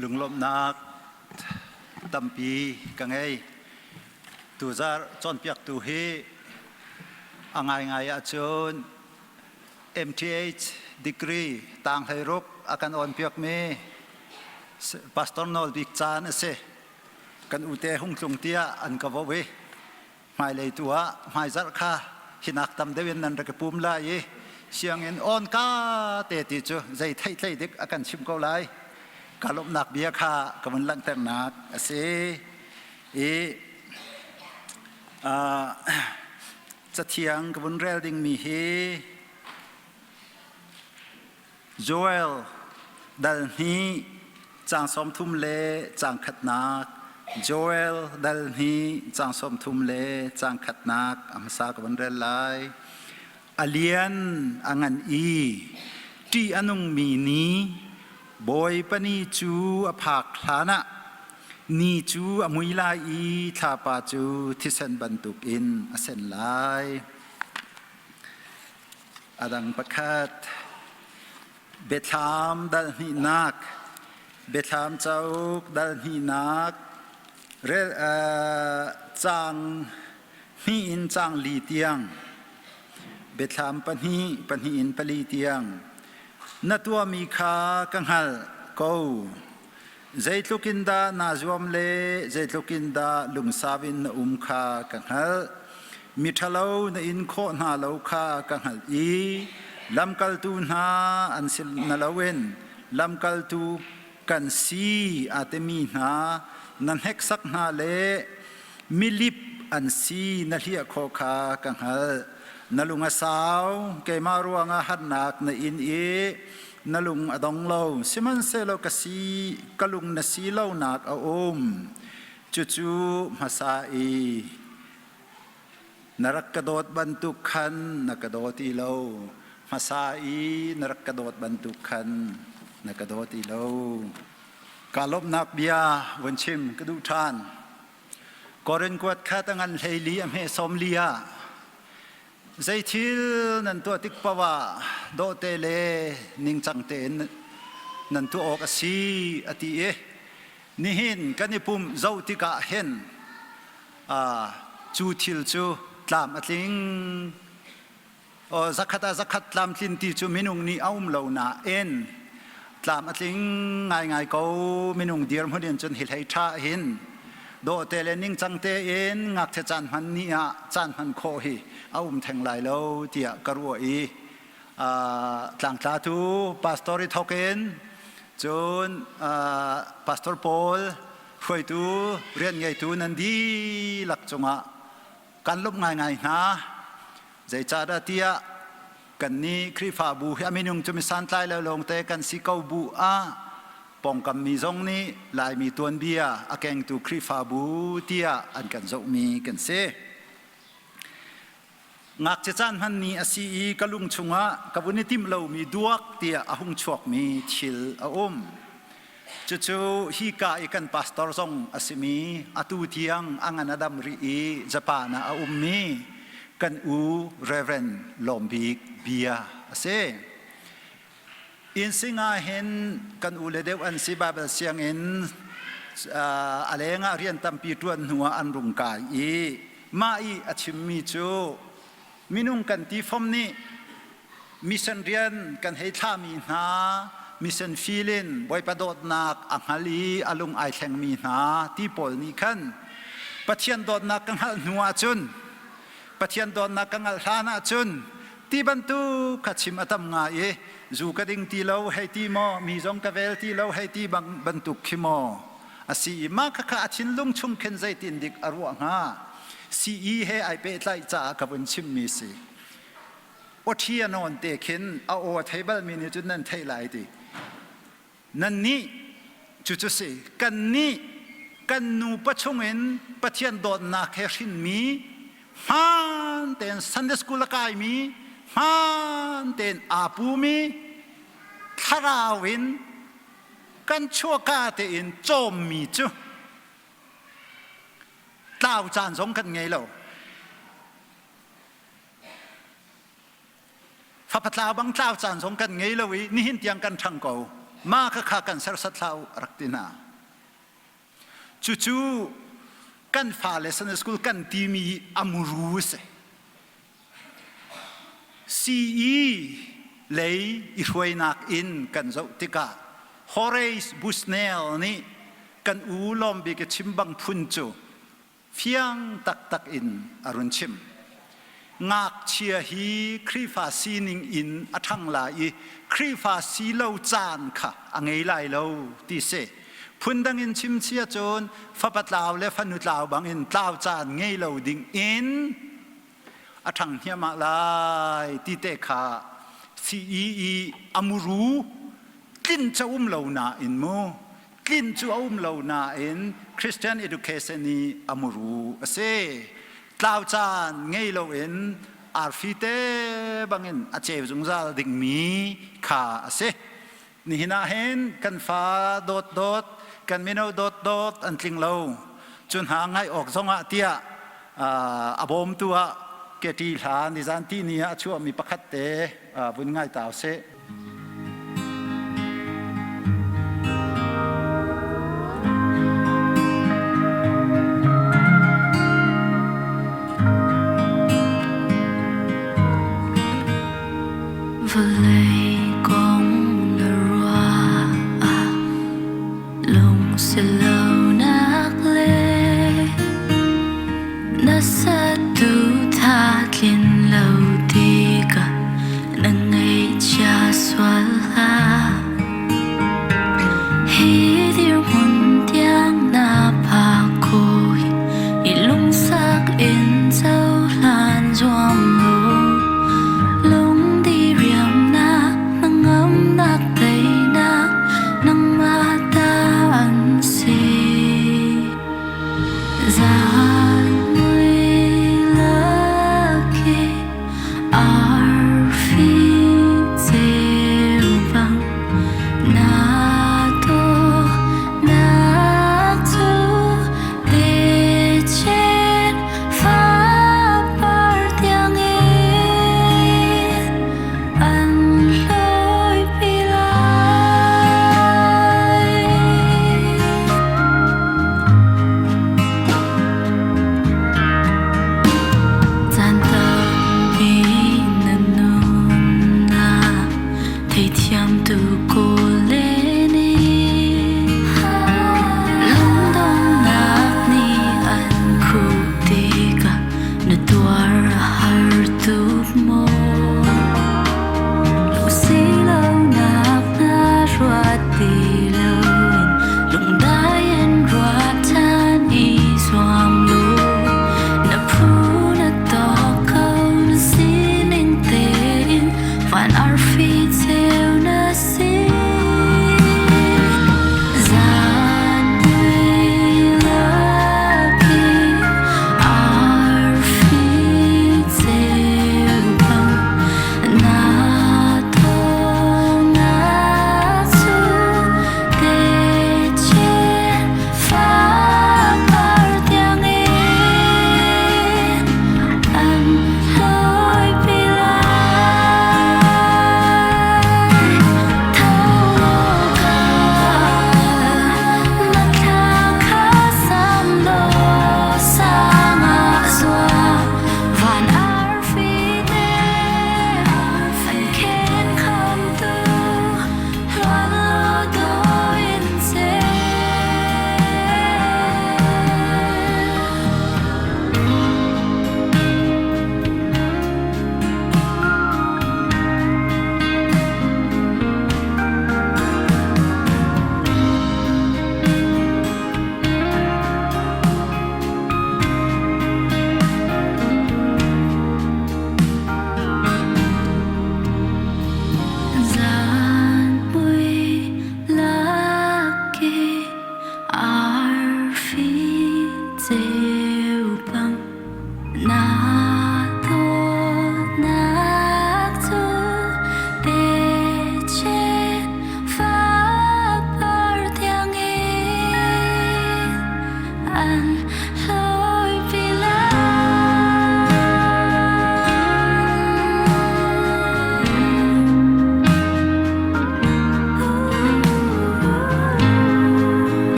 Lunglawmhnak tampi ka ngei. Tuzarh cawnpiaktu hi a ngaingai ahcun MTH degree tang 16 a kan awnpiakmi Pastor Nawl Bik caan a si. Kan ute hung tlung tiah an ka vo i hmailei tu ah hmaizarh kha hinak tam deuh in nan rak i pum lai i sianginn on ka te ti cu zei theihtlei dik a kan chim ko lai. Ka lawmhnak bia kha ka vun langhternak a si. I cathiang ka vun rel dingmi hi Joel dal hnih caang 30 le caang khatnak Joel dal hnih caang 30 le caang khatnak a hmasa ka van rel lai. A lian a ngan i ṭih a nungmi ni Bawipa ni cu a phak hlanah ni cu a mui lai i thlapa cu thisen bantukin a sen lai. A dang pakhat, Biathlam dal hnihnak, Biathlam cauk dal hnihnak, rel, caang hnih in caang li tiang, Biathlam pahnih, pahnih in pali tiang, na tuahmi kha ka hngalh ko. Zeitluk in dah naa zuam le zeitluk in dah lungsau in na um kha ka hngalh. Miṭhalo na in khawh hna lo kha ka hngalh i lamkaltu hna an si na loin lamkaltu kan si aa timi hna na hneksak hna le milip an si na hliah khawh kha ka hngalh. Na lung a sau, keimah ruangah harnak na in i na lung a dong lo. Sihmanhsehlaw ka si, ka lung na si lonak a um. Cucu hmasa i na rak ka dawt bantuk khan na ka daw ti lo. Hmasa i na rak ka dawt bantuk khan na ka daw ti lo. Ka lawmhnak bia vun chim ka duh ṭhan. Korin kuat kha ta ngan 14 a hme 40 ah zei thil nan tuah tik paoh ah dawhte le ningcang tein nan tuah awk a si a ti i nihin kan i pumh zoh tikah hin cu thil cu tlam a tling. Zakhat ah zakhat tlamtlin ti cu minung nih a um lo nain tlam a tling ngaingai ko. Minung dirhmun in cun hi hlei ṭha hin dawhte le ningcang tein ngakchia caan hman ni ah caan hman khawh hi a um theng lai lo tiah ka ruah i tlangtlatu pastor i thawk in cun pastor pawl hruaitu rian ngeitu nan dihlak cungah kan lawmh ngaingai hna. Zeicahdah tiah kannih Khrihfabu hi a minung cu mi santlai lo lawngte kan si ko bu ah pawngkam mi zong nih Laimi tuanbia a kengtu Khrihfabu tiah an kan zohmi kan si. Ngakchia caan hman ni a si i ka lung chungah ka vun i timh lomi duak tiah a hung chuakmi thil a um. Cucu hika i kan pastor zong a simi atu tiang a ngan a dam rih i Japan ah a ummi kan u Reverend Lawm Bik bia a si. Inn ah hin kan u le deuh an si. Bible sianginn a lengah rian tampi ṭuan hnuah an rung kai i mah i a chimmi cu minung kan ti fom nih mission rian kan hei thlahmi hna, mission field in Bawipa dawtnak a hngal i a lung ai thlengmi hna ti pawl nih khan Pathian dawtnak ka hngalh hnu ahcun, Pathian dawtnak ka hngalh hlan ahcun ti bantuk kha chim a tam ngai i zu ka ding ti lo hei ti maw, mi zong ka vel ti lo hei ti bang bantuk khi maw a si i mah khakha a thinlung chung khin zeitin dik a ruah hnga. CE he ai pehtlaih caah ka vun chimmi si. Awṭhi a nawn te khin a aw a thei balmi nih cun nan theih lai ti. Nannih cucu si kannih kan nupa chungin Pathian dawtnak he hrinmi, hmaan tein Sunday school a kaimi, hmaan tein aa pumi, thlarau in kan chuahka tein cawmmi cu tlau caan zong kan ngei lo. Fapa tlau bang tlau caan zong kan ngei lo i nihin tiang kan ṭhang ko. Ma kha kha kan sersat hlah u rak ti hna. Cucu kan fale Sunday school kan timi a muru a si. CE lei i hruainak in kan zoh tikah Horace Bushnell nih kan u lawmbik i chim bang phun cu fiang taktak in a run chim. Ngakchia hi Khrihfa sining in a ṭhang lai i Khrihfa si lo caan kha a ngei lai lo ti si. Phundang in chim chia cun fapa tlau le fanu tlau bangin tlau caan ngei lo ding in a ṭhang hniahmah lai ti te kha CEE a muru tlin cu um lo nain mu tlin cu a um lo nain Christian education i a muru a si. Tlau caan ngei loin arfi te bangin a ceu zungzal dingmi kha a si. Nihin ah hin kan fa dawtdawt, kan mino dawtdawt an tling lo. Cu hna ngaih awk zongah tiah a bawmtu ah keti hla nizan ti ni ah a chuahmi pakhat te vun ngai ta usih. Vawlei kong na ruah ah lungsilonak le na saduhthah tlin lo tikah na ngaihchia sual hlah. Hi dirhmun tiang na phak khawh hi i lungsak in cohlan zuam law lungdi riamnak hnangamnak teinak nangmah ta an si. Zan mui lak i.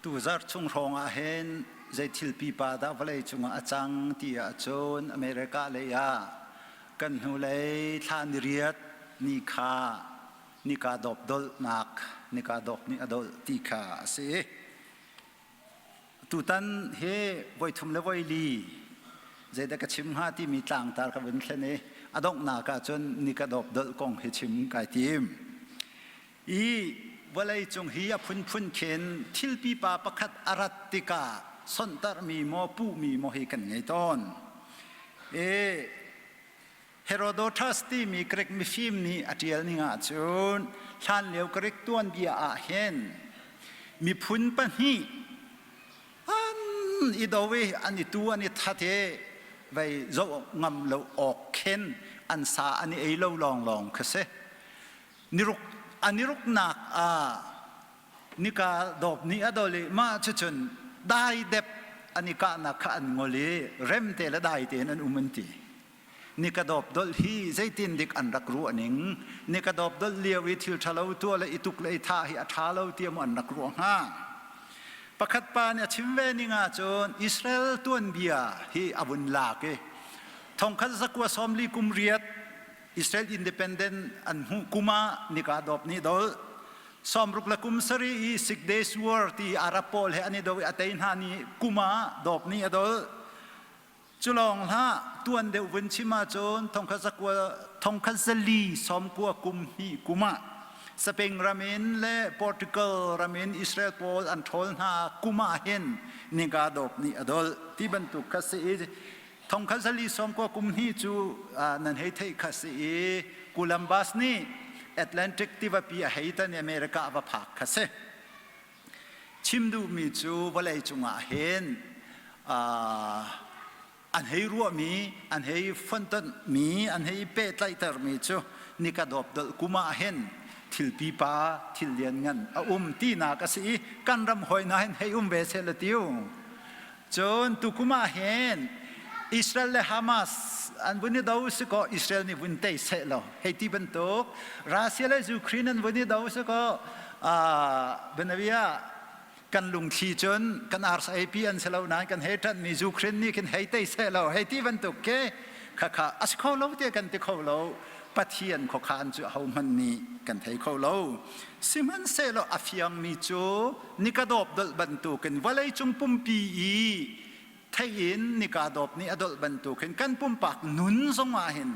Tuzarh chung hrawng ah hin zei thil pipa dah vawlei cungah a cang ti ahcun America lei ah kan hnulei thla niriat ni kha nika dawp dolhnak nika dawp nih a dolh ti kha a si. Tutan hi voithum le voili zeidah ka chim hnga timi tlangtar ka vun thlen i a donghnak ahcun nika dawp dolh kong hi chim kai tim. I vawleicung hi a phunphun khin thil pipa pakhat a rat tikah sonhtarhmi maw puhmi maw hi kan ngei tawn. E Herodotus timi Greek mifim nih a ṭial ning ahcun hlanlio Greek tuanbia ah hin miphun pahnih an i do i an i tu an i that i vei zoh ngam lo awk khin an sa an i ei lo lawnglawng kha si. Niruk an i ruknak ah nika dawp nih a dol i mah cucun dai dep an i kahnak kha an ngol i remte le dai tein an um an ti. Nika dawp dolh hi zeitin dik an rak ruah ning nika dawp dolh lio i thil ṭhalo tuah le i tuk le i thah hi a ṭha lo tiah maw an rak ruah hnga. Pakhat pa nih a chim ve ning ahcun Israel tuanbia hi a vun lak i thongkhat zakua sawmli kum riat Israel independent an hmuh kum ah nika dawp nih dol sawmruk le kum sarih i Six Days War ti Arab pawl he an i do i a tei hna ni kum ah dawp nih a dol cu lawng hlah tuan deuh vun chim ahcun thongkhat zakua thongkhat zali sawmkua kum hnih kum ah Spain ram in le Portugal ram in Israel pawl an ṭhawl hna kum ah hin nika dawp nih a dol ti bantuk kha si i Thongkhat zali sawmkua kum hnih cu nan hei theih kha si i Columbus nih Atlantic tivapi a hei tan i America a va phak kha si. Chim duhmi cu vawlei cungah hin an hei ruahmi, an hei fonhtonhmi, an hei pehtlaihtermi cu nika dawpdolh kum ah hin thil pipa, thil lianngan a um tinak a si i kan ram hawihna hin hei um ve seh la tiu. Cun tukum ah hin Israel le Hamas an vun i do si kaw Israel nih vun tei seh law hei ti bantuk Russia le Ukraine an vun i do si kaw benavia kan lungthli cun kan RSAP an si lo nain kan hei ṭanhmi Ukraine nih khin hei tei seh law hei ti bantuk ke khakha a si kho lo tiah kan ti kho lo Pathian khuakhan cu ahohmanh nih kan thei kho lo sihmanhsehlaw a fiangmi cu nika dawp dolh bantukin vawleicung pumpi i thei in nika dawp nih a dolh bantukin kan pumpak nun zongah hin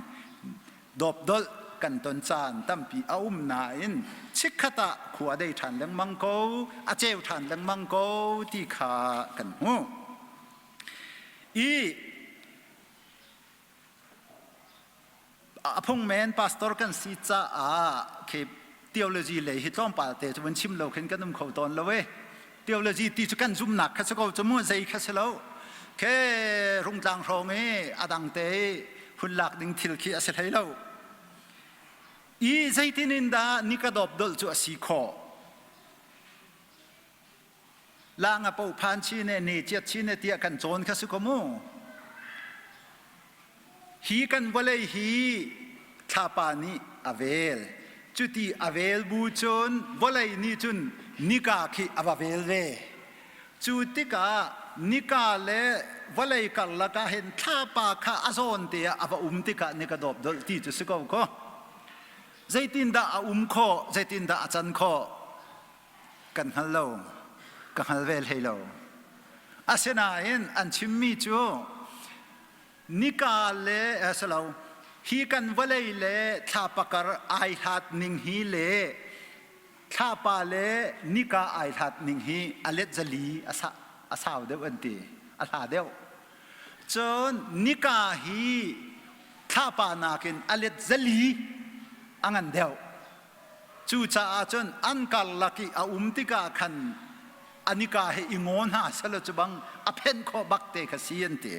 dawp dolh kan ton caan tampi a um nain chikkhat ah khua dei ṭhan lengmang ko a ceu ṭhan lengmang ko ti kha kan hmuh i A phungmen pastor kan si caah khi theology lei hi tlawmpal te cu vun chim lo khin kan um kho tawn lo e. Theology ti cu kan zumnak kha si ko cu mu zei kha si lo. Ke rungtlang hrawng i a dang te hun lak ding thil khi a si hlei lo. I zeitin in dah ni ka dawp dolh cu a si khawh? La nga po phan chi ne ne chiat chi ne tiah kan cawn kha si ko mu. Hi kan vawlei hi thlapa nih a vel. Cuti a vel bu cun vawlei nih cun nika khi a va vel ve. Cu tikah nika le vawlei karlak ah hin thlapa kha a zawn te ah a va um tikah nika dawp dolh ti cu si ko kaw. Zeitindah a um khawh, zeitindah a can khawh? Kan hngal lo ka hngal ve hlei lo asinain an chimmi cu nika le salo hi kan vawlei le thlapa kar ai hlat ning hi le thlapa le nika ai hlat ning hi a let zali a sau deuh an ti a hla deuh cun nika hi thlapa nakin a let zali a ngan deuh Cucaah cun an karlak i a um tikah khan a nika he i ngaw hna selaw cu bang a phenh khawh bak te kha si an ti.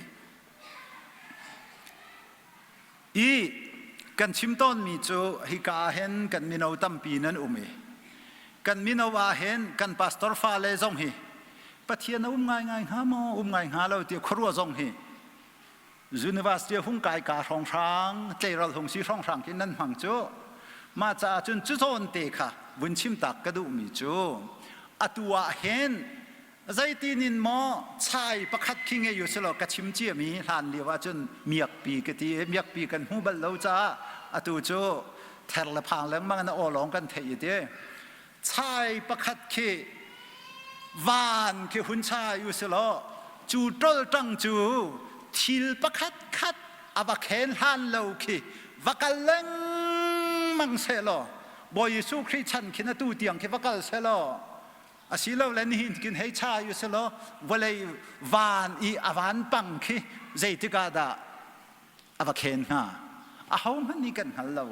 I kan chim tawnmi cu hika ah hin kan mino tampi nan um i kan mino ah hin kan pastor fale zong hi Pathian a um ngaingai hnga maw um ngai hnga lo ti khuaruah zong hi University hung kai ka hrawnghrang tleiral hung si hrawnghrang khi nan hmang cu mah caah cun cu zawn te kha vun chim tak ka duhmi cu atu ah hin Zeitin in maw chai pakhat khi ngei u selaw ka chim ciami hlan lio ahcun miakpi ka ti i miakpi kan hmu bal lo caah atu cu ther le phang lengmang in a aw lawng kan theih i ti. Chai pakhat khi van khi hun chai u selaw cu ṭolṭang cu thil pakhat khat a va khen hlan lo khi va kal lengmang sehlaw Bawi Jesuh Khrih chan khin atu tiang khi va kal sehlaw asilole nihin kin hei cha u selaw vawlei van i a vanpang khi zeitik ah dah a va khen hnga? Ahohmanh nih kan hngal lo.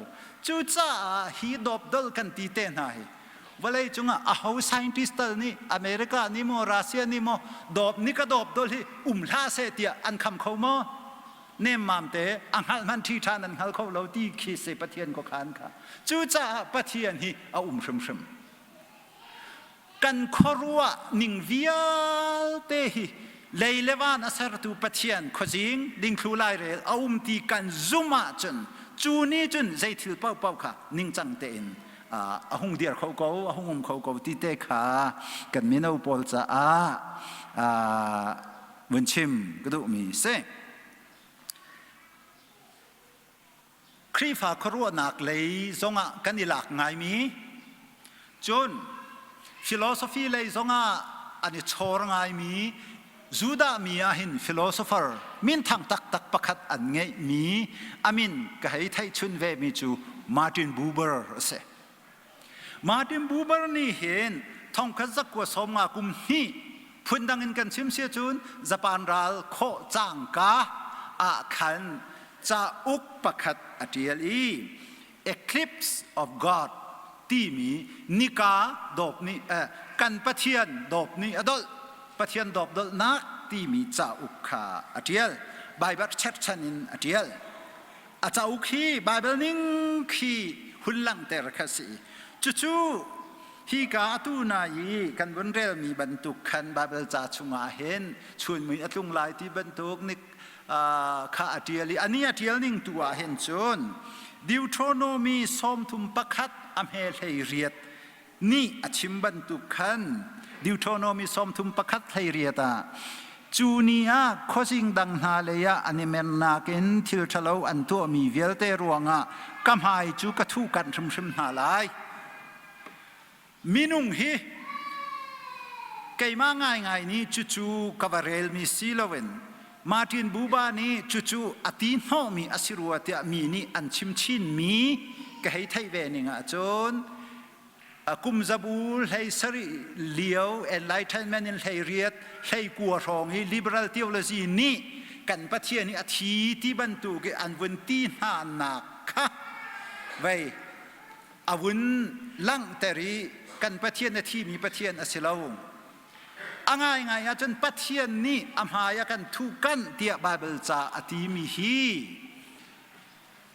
Cucaah hi dawpdol kan ti te hna hi vawlei cungah aho scientist tal nih America nih maw Russia nih maw dawp ni ka dawpdol hi um hlah seh tiah an kham kho maw? Nemmam te a hngalh hmanh ṭhi ṭhan an hngal kho lo ti khi si Pathian khuakhan kha. Cucaah Pathian hi a um hrimhrim. Kan khuaruah ning vialte hi lei le van a sertu Pathian khuazing dingthlu lairel a um ti kan zum ahcun cu nih cun zei thil paohpaoh kha ningcang tein a hung dir kho ko, a hung um kho ko ti te kha kan mino pawl caah vun chim ka duhmi si. Khrihfa khuaruahnak lei zongah kan i lak ngaimi, cun philosophy lei zongah an i chawr ngaimi Judah mi ah hin philosopher minthang taktak pakhat an ngeihmi a min ka hei theih chun vemi cu Martin Buber a si. Martin Buber nih hin thongkhat zakua 50 kum hnih phundang in kan chim si cun Japan ral khawh cangka ah khan cauk pakhat a ṭial i Eclipse of God timi nika dawp nih eh, kan Pathian dawp nih a dolh Pathian dawp dolhnak timi cauk kha a ṭial. Baibal cherhchan in a ṭial. A cauk hi Baibal ning khi hun langhter kha si. Cucu hi ka atu na i kan vun relmi bantuk khan Baibal ca chungah hin chunmui a tlung lai ti bantuk nik kha a ṭial i ani a ṭial ning tu ah hin cun Deuteronomy 31 a hme hlei riat nih a chim bantuk khan Deuteronomy 31 hlei riat ah cu ni ah khuazing dang hna lei ah an i mernak in thil ṭhalo an tuahmi vialte ruangah ka hmai cu ka thuhkanh hrimhrim hna lai. Minung hi keimah ngaingai nih cucu ka va relmi si loin Martin Buber nih cucu a ti hnawhmi a si rua tiah mi nih an chim chinmi ka hei theih ve ning ahcun kum zabu hlei sarih lio enlightenment in hlei riat hlei kua hrawng i liberal theology nih kan Pathian hi a thi ti bantuk i an vun ti hna nak kha vei a vun langhter i kan Pathian a thimi Pathian a si lo. A ngaingai ahcun Pathian nih a hmai a kan thuhkanh tiah Baibal ca a timi hi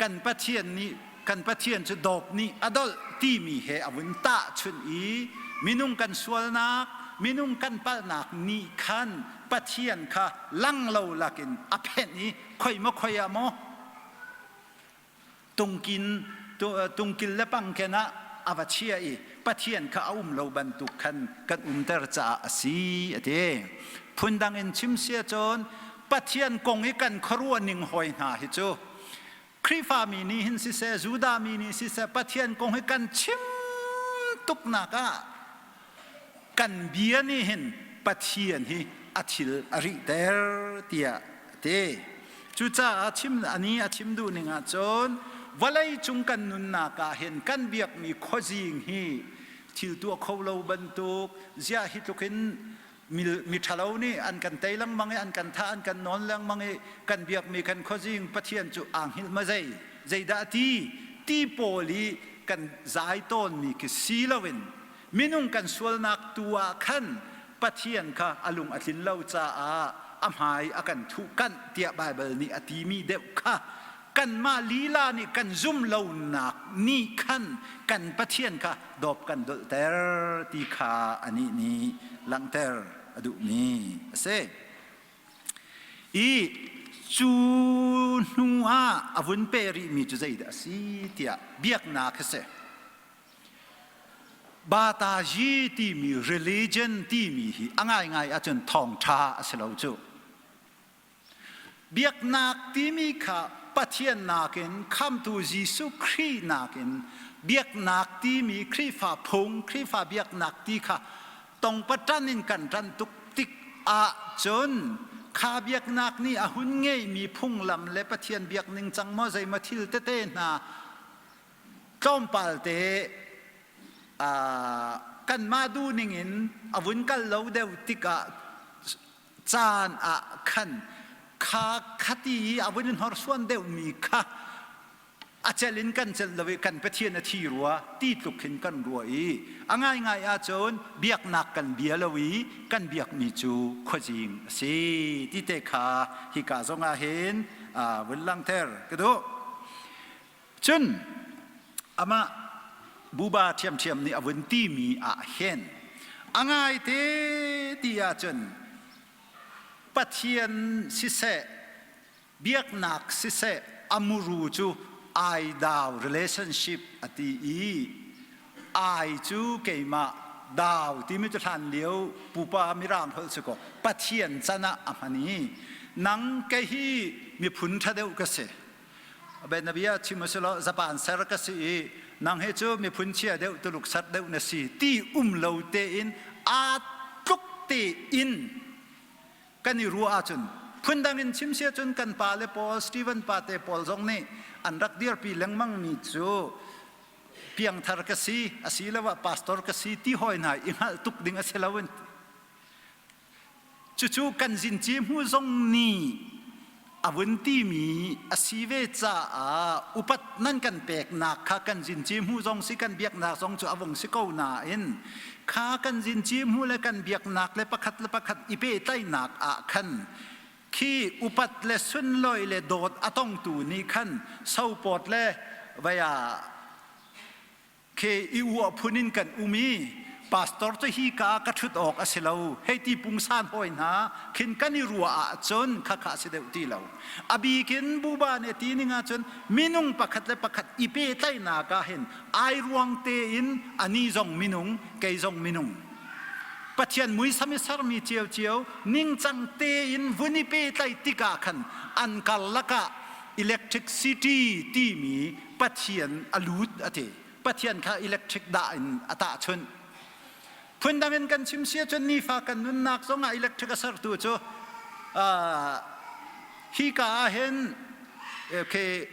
kan Pathian nih kan Pathian cu dawp nih a dolh timi he a vun tahchunh i minung kan sualnak, minung kan palhnak nih khan Pathian kha lang lo lakin a phenh i khoi maw khoi ah maw tungkin tungkil le pangken ah a va chia i Pathian kha a um lo bantuk khan kan umter caah a si a ti. Phundang in chim sia cun Pathian kong i kan khuaruah ning hoi hna hi cu Khrihfami nih hin siseh Judah mi nih siseh Pathian kong hi kan chim tuknak ah kan bia nih hin Pathian hi a thil a rihter tiah a ti. Cucaah chim ani a chim duh ning ahcun vawlei cung kan nunnak ah hin kan biakmi khuazing hi thil tuah kho lo bantuk ziah hi tluk in mi ṭhalo nih an kan tei lengmang i an kan thah an kan nawn lengmang i kan biakmi kan khuazing Pathian cu aa hngilh ma zei zeidah ti ti pawl i kan zai tawnmi khi si loin minung kan sualnak tu ah khan Pathian kha a lung a tlin lo caah a hmai a kan thuhkanh tiah Baibal nih a timi deuh kha kanmah lila nih kan zum lonak nih khan kan Pathian kha dawp kan dolhter ti kha anih nih langhter a duhmi a si. I cu hnu ah a vun pe rihmi cu zeidah a si tiah biaknak a si. Batazi timi religion timi hi a ngaingai ahcun thawngṭha a si lo cu. Biaknak timi kha Pathian nakin khamtu Jesuh Khrih nakin biaknak timi Khrihfa phung, Khrihfa biaknak ti kha tongpatan in kan ṭan tuk tik ahcun kha biaknak nih a hun ngeimi phunglam le Pathian biak ningcang maw zeimaw thil tete hna tlawmpal te kanmah duhning in a vun kal lo deuh tikah caan ah khan kha khati i a vun in hnorsuan deuhmi kha a cel in kan celh lo i kan Pathian a thi rua ti tluk hin kan ruah i a ngaingai ahcun biaknak kan bia lo i kan biakmi cu khuazing a si ti te kha hika zongah hin vun langhter ka duh. Cun amah buba ṭhiamṭhiam nih a vun timi ah hin a ngaite ti ahcun Pathian siseh biaknak siseh a muru cu ai dau relationship a ti i ai cu keimah dau timi cu hlan lio pupa mirang holh si kaw Pathian can ah a hman i nang kei hi miphun ṭha deuh ka si Bianabia chim usulaw Japan ser ka si i nang hi cu miphun chia deuh Tuluk ser deuh na si ti um lo tein aa tluk tein kan i ruah ahcun phundang in chim si ahcun kan pa le pawl Stephen pa te pawl zong nih an rak dirpi lengmang mi cu piangthar ka si asiloah pastor ka si ti hawi hna i hngalh tuk ding a si lo in Cucu kan zinci hmu zong nih a vun timi a si ve caah upat nan kan peknak kha kan zinci hmu zong si kan biaknak zong cu a vung si ko nain kha kan zinci hmu le kan biaknak le pakhat le pakhat i pehtlaihnak ah khan khi upat le sunlawi le dawt a tongtu nih khan sopawt le vei ah Khi i uah phun in kan um i pastor cu hi ka ah ka ṭhut awk a si lo hei ti pungsan hawi hna khin kan i ruah ahcun khakha a si deuh ti lo. A bik in buba nih a ti ning ahcun minung pakhat le pakhat i pehtlaihnak ah hin ai ruang tein ani zong minung kei zong minung Pathian muisam i sermi ciocio ningcang tein vun i pehtlaih tikah khan an karlak ah electricity timi Pathian a lut a ti. Pathian kha electric dah in a tahchunh. Phundang in kan chim si ahcun nifa kan nunnak zongah electric a sertu cu hi ka ah hin okay,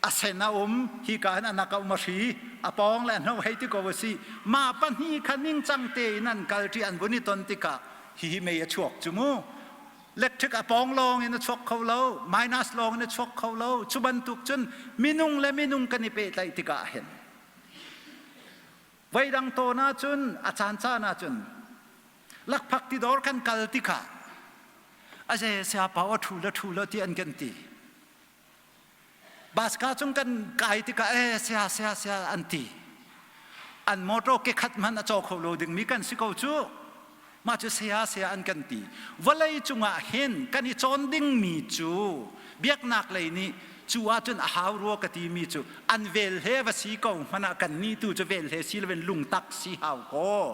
a sen a um hi ka hin a nak a um a hri a pawng le a hno hei ti ko a si mah pahnih kha ningcang tein an kal ṭi an vun i ton tikah hihi mei a chuak cu mu Electric a pawng lawng in a chuak kho lo, minus lawng in a chuak kho lo. Cu bantuk cun minung le minung kan i pehtlaih tikah hin voidang tawn ahcun a caancaan ahcun lakphak ti dawr kan kal tikah a ze siapa aw ṭhu la ṭhu la ti an kan ti. Baska cung kan kai tikah eh sia sia sia an ti. An motor ke khat hmanh a caw kho lo dingmi kan si ko cu. Mah cu saya saya an kan ti. Vawlei cungah hin kan i cawn dingmi cu biaknak lei nih cu ahcun a hau rua ka timi cu an vel he va si ko hmanh ah kan nih tu cu vel he si loin lungtak si hau kaw.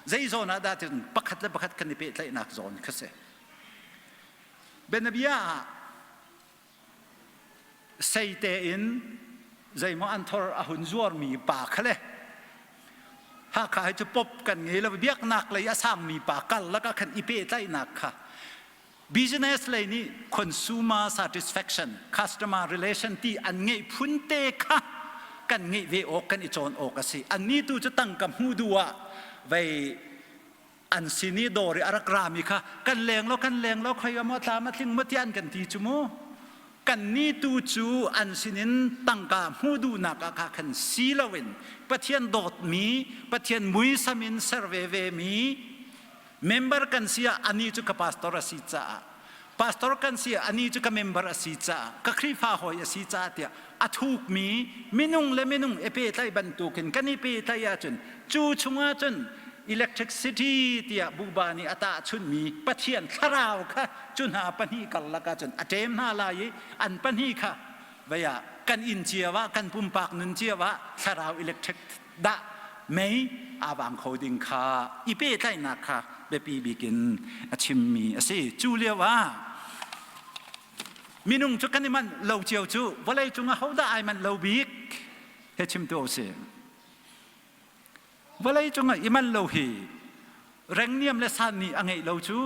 Zei zawn ah dah cun pakhat le pakhat kan i pehtlaihnak zawn kha si. Bianabia ah Sei tein zeimaw an thor a hun zuarmi pa kha le Hakha hi cu pop kan ngei lo biaknak lei a sangmi pa karlak ah khan i pehtlaihnak kha business lei nih consumer satisfaction customer relation ti an ngeih phun te kha kan ngeih ve awk kan i cawn awk a si annih tu cu tangka hmuh duh ah vei an sin i dawr i a rak rami kha kan leng law kan leng law khoi maw tlam a tling maw tiah an kan ti cu mu kan ni tu cu an sinin tangka hmuh duhnak ah kha khan si loin Pathian dawtmi Pathian muisam in ser ve ve mi member kan si ah ani cu ka pastor a si caah pastor kan si ani cu ka member a si caah ka Khrihfa hawi a si caah tiah a thukmi minung le minung i pehtlaih bantukin kan i pehtlaih ahcun cu chungah cun electricity tiah buba nih a tahchunhmi Pathian thlarau kha cu hna pahnih karlak ahcun a ṭem hna lai i an pahnih kha vei ah kan inn cio ah kan pumpak nun cio ah thlarau electric dah. Mei aa vang kho ding kha i pehtlaihnak kha biapi bik in a chimmi a si. Cu lio ah minung cu kan i manh lo cio cu vawlei cung ah hodah ai manh lo bik he chim tu si. Vawlei cung ah i manh lo hi rengniam le san nih a ngeih lo cu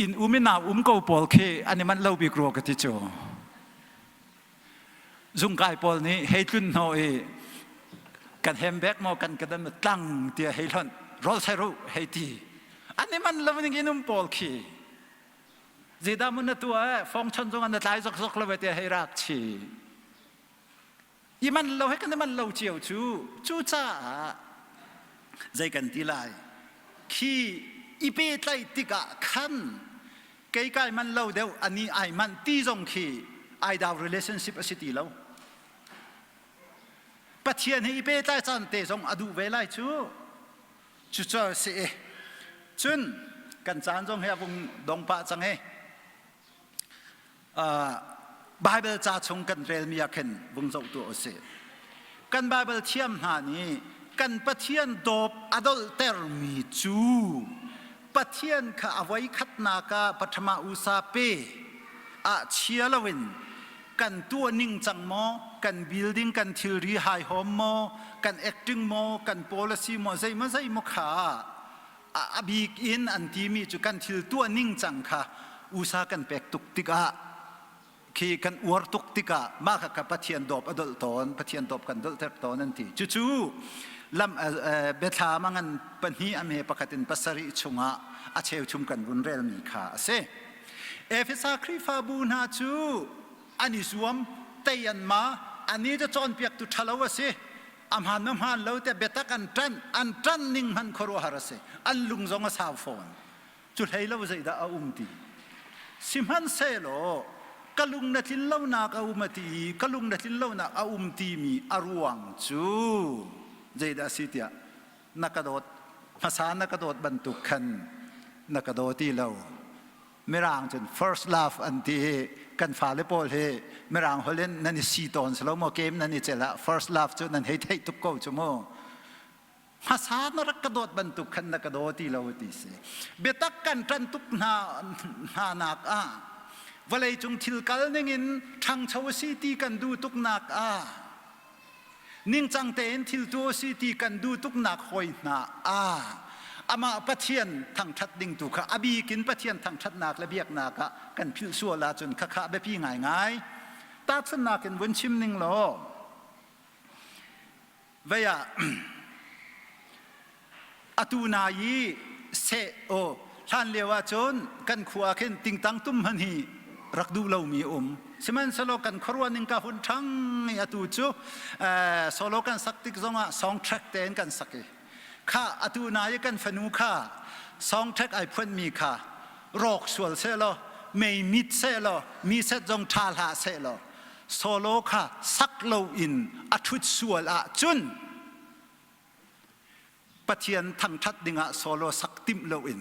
inn um in nau um ko pawl khi an i manh lo bik rua ka ti cu. Zungkai pawl nih hei tlun hnaw i kan hem bek maw kan kadan tlang tiah hei hlonh rawl sai ru hei ti an i man lo ning in um pawl khi zeidah mun na tua fong chon zong an na tlai zok zok lo tiah hei rak chi i man lo he kan i man lo cio cu cucaah zei kan ti lai khi i pehtlaih tikah khan kei kai man lo deuh ani ai man ti zong khi ai dau relationship a si ti lo. Pathian hi i pehtlai caan te zong a duh ve lai cu. Cucu si i cun kan caan zong hi a vung dong pah cang i Bible ca chung kan relmi ah khin vung zoh tuah usih. Kan Bible thiam hna nih kan Pathian dawp a dolhtermi cu Pathian kha a voi khatnak ah pathama usa pe ah chia loin kan tuah ning cang maw, kan building kan thilri hai hom maw, kan acting maw, kan policy maw, zeimaw zeimaw kha a bik in an timi cu kan thil tuah ning cang kha usa kan pek tuk tikah khi kan uar tuk tikah mah kha Pathian dawp a dolh tawn, Pathian dawp kan dolhter tawn an ti. Cucu lam biathlam a ngan pahnih a me pakhat in pasarih chungah a cheuchum kan vun relmi kha a si. Efesa Khrihfabu hna cu an i zuam, tei an ma, ani cu cawnpiaktu ṭhalo a si. A hmaan ma hmaan lo tiah biatak an ṭanh, an ṭanh ning hmanh khuaruahhar a si. An lung zong a sau fawn. Cu hlei lo zeidah a um ti. Sihmanhsehlaw ka lung na tlin lonak a um a ti i ka lung na tlin lonak a um timi a ruang cu zeidah a si tiah na ka dawt hmasa na ka dawt bantuk khan na ka daw ti lo. Mirang cun first love an ti i kan fale pawl hi Mirang holh in nan i si tawn si lo maw game nan i cel ah first love cu nan hei theih tuk ko cu mu. Hmasa na rak ka dawt bantuk khan na ka daw ti lo ti si. Biatak kan ṭan tuk hna hna nak ah vawleicung thil kal ning in ṭhangcho a si ti kan duh tuk nak ah ningcang tein thil tu a si ti kan duh tuk nak hoi hna ah amah Pathian thangṭhat ding tu kha a bik in Pathian thangṭhatnak le biaknak ah kan philh sual ahcun khakha biapi ngaingai. Tahchunhnak in vun chim ning law Vei ah atu na i seh aw hlan lio ahcun kan khua khin tingtang tum hman hi rak duh lomi a um. Sihmanhsehlaw kan khuaruah ning ka hun ṭhang i atu cu solo kan sak tik zongah song track tein kan sak i kha atu na i kan fanu kha song track ai phuanmi kha rawk sual sehlaw mei mit sehlaw mi set zong ṭha hlah sehlaw solo kha sak loin a ṭhut sual ahcun Pathian thangṭhat dingah solo sak timh loin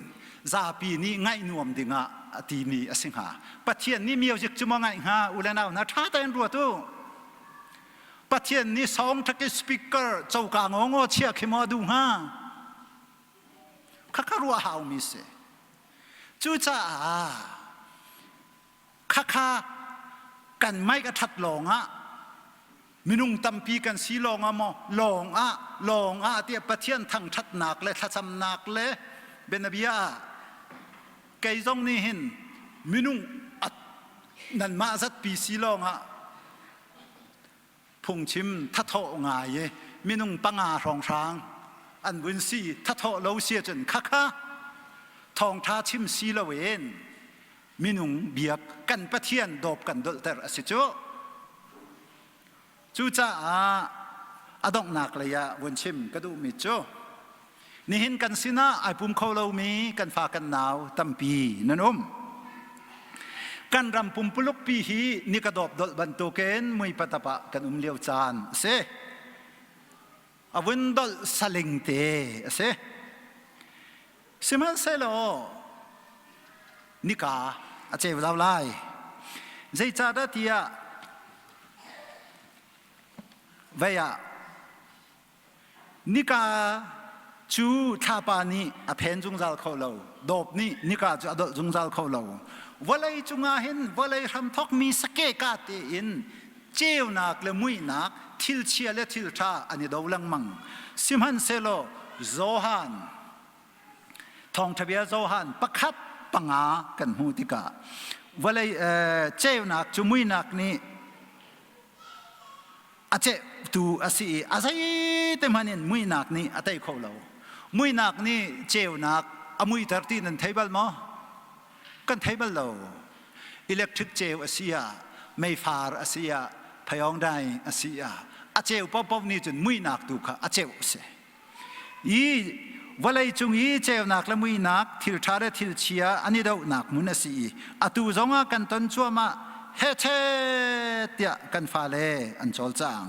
zapi nih ngaih nuam dingah a timi a si hnga. Pathian nih music cu maw ngaih hnga u le nau hna ṭha tein ruat u. Pathian nih song ṭhak speaker coka ngawngaw chia khi maw a duh hnga? Khakha ruah haumi si. Cucaah Khakha kan mic a ṭhat lawngah minung tampi kan si lawngah maw lawngah lawngah tiah Pathian thangṭhatnak le thlacamnak le bianabia ah kei zong nih hin minung nanmah zatpi si lawngah phungchim thathawh ngai i minung panga hrawnghrang an vun si thathawh lo si ahcun khakha thawngṭha chim si loin minung biak kan Pathian dawp kan dolhter a si cu. Cucaah a donghnak lei ah vun chim ka duhmi cu nihin kan sinah ai pum kho lomi kan fa kan nau tampi nan um. Kan ram pumpuluk pi hi ni ka dawp dolh bantukin mui patap ah kan um lio caan a si. A vun dolh saling te a si. Sihmanhsehlaw nika a ceu lo lai. Zeicahdah tiah vei ah. Nika cu thlapa nih a phen zungzal kho lo. Dawp nih nika cu a dolh zungzal kho lo. Vawlei cungah hin vawlei hramthok mi sake ka tein ceunak le muihnak, thil chia le thil ṭha an i do lengmang. Sihmanhsehlaw Johan Thawngṭha bia Johan pakhat panga kan hmuh tikah vawlei ceunak cu muihnak nih a cehtu a si i a zeite hmanh in muihnak nih a tei kho lo. Muihnak nih ceunak a muihter ti nan thei bal maw? Kan thei bal lo. Electric ceu a si ah, meifar a si ah, phayawngdai a si ah, a ceu paohpaoh nih cun muihnak tu kha a ceuh a si. I vawlei cung i ceunak le muihnak, thil ṭha le thil chia an i dohnak hmun a si i atu zongah kan ton cuahmah hechet tiah kan fale an cawlcang.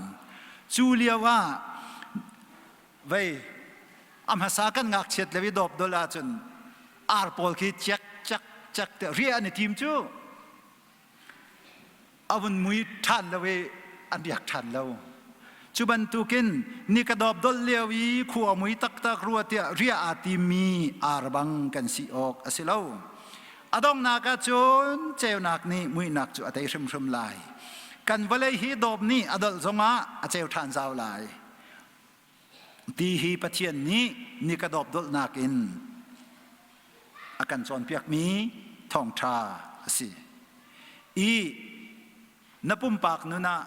Cu lio ah vei a hmasa kan ngakchiat le i dawp dol ahcun ar pawl khi cek cek cek tiah riah an i tim cu. A vun mui ṭhan lo i an riak ṭhan lo. Cu bantukin ni ka dawp dolh lio i khua mui taktak rua tiah riah aa timmi ar bang kan si awk a si lo. A donghnak ah cun ceunak nih muihnak cu a tei hrimhrim lai. Kan vawlei hi dawp nih a dolh zongah a ceu ṭhan zau lai. Ti hi Pathian nih ni ka dawp dolhnak in a kan cawnpiakmi thawngṭha a si. I na pumpak nun ah,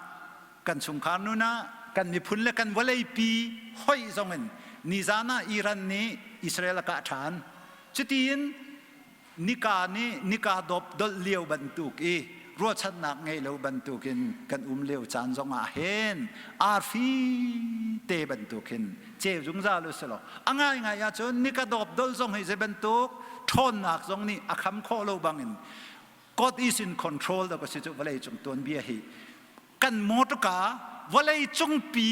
kan chungkhar nun ah, kan miphun le kan vawleipi hoih zongin nizan ah Iran nih Israel a kah ṭhan. Cutiin nika nih nika dawp dolh lio bantuk i ruahchannak ngei lo bantukin kan um lio caan zongah hin arfi te bantukin ceu zungzal u selaw a ngaingai ahcun nika dawp dol zong hi zei bantuk ṭhawnnak zong nih a kham khawh lo bangin God is in control da ka si cu vawlei cung tuanbia hi kan motorka vawlei cungpi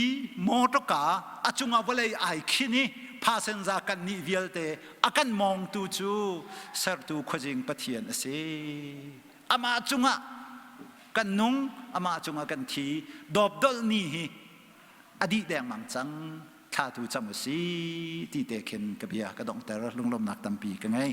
motorka a cungah vawlei ai khin i phasenza kan nih vialte a kan mawngtu cu sertu khuazing Pathian a si. Amah cungah kan nung, amah cungah kan thi. Dawpdolh ni hi a dih dengmang cang. Thla tu cam u si ti te khin ka bia ka donghter lunglawmnak tampi ka ngei.